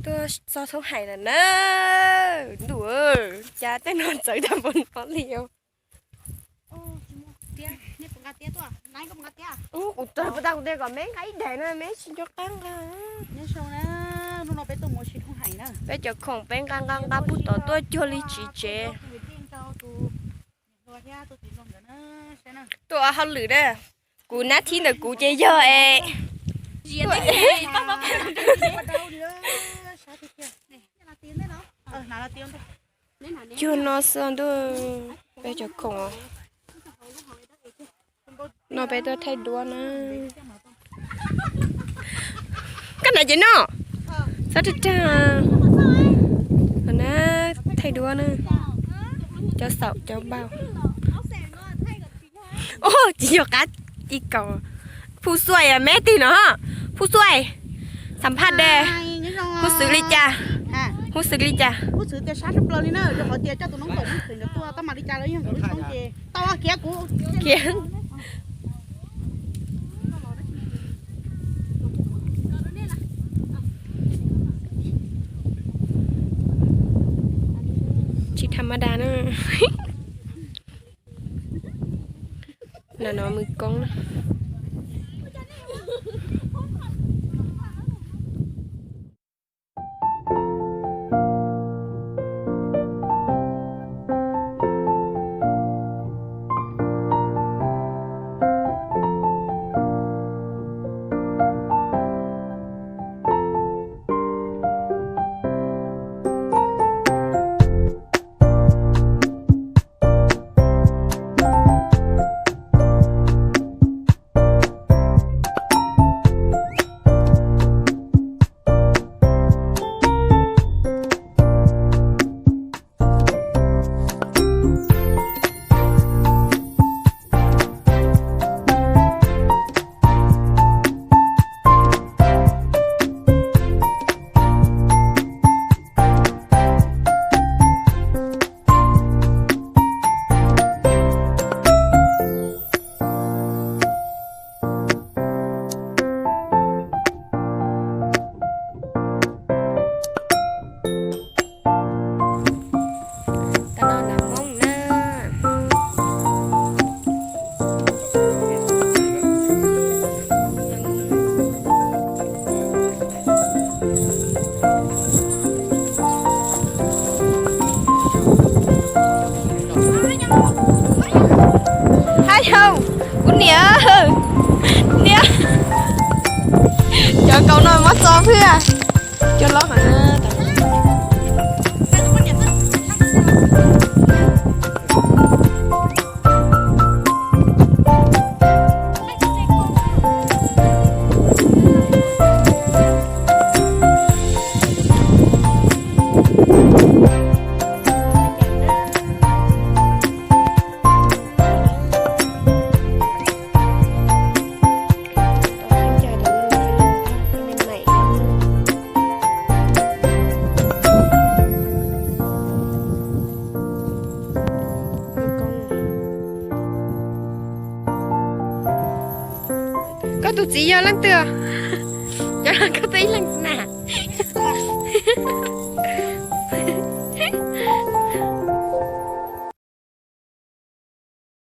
Txog thoob hais lawm na. Ntuj, cas tej no txawv tag npaum no li os. Kuv tau kuv tias kom meb nqa ib daim na, meb tsis nco qab nqa. Peb cov khoom peb nqa nqa nqa puag tom tuaj cuag li tsis tsev. Tuaj ua hauj lwm na, kuv nab thib ntawm kuv ces yog es cuag no xwb ntuj, peb cov khoom. No peb tuaj thaij duab na. Koj hnav ces no, txhob rag rag. Na, thaij duab na, cov xaum cov npau. Tsis yog qab ib kaus. Phu Xuaij, meb tig no. Phu Xuaij, xam phaj de. Huv xwm li cas? Huv xwm li cas? Tsis tham ma das na. No no mus koob na. Hais hauv, kuv niam, niam, cov kaus no muab tso pwg, cov loj hov na. Koj tus txiv yog leej twg? Cov no koj twb ib leeg na.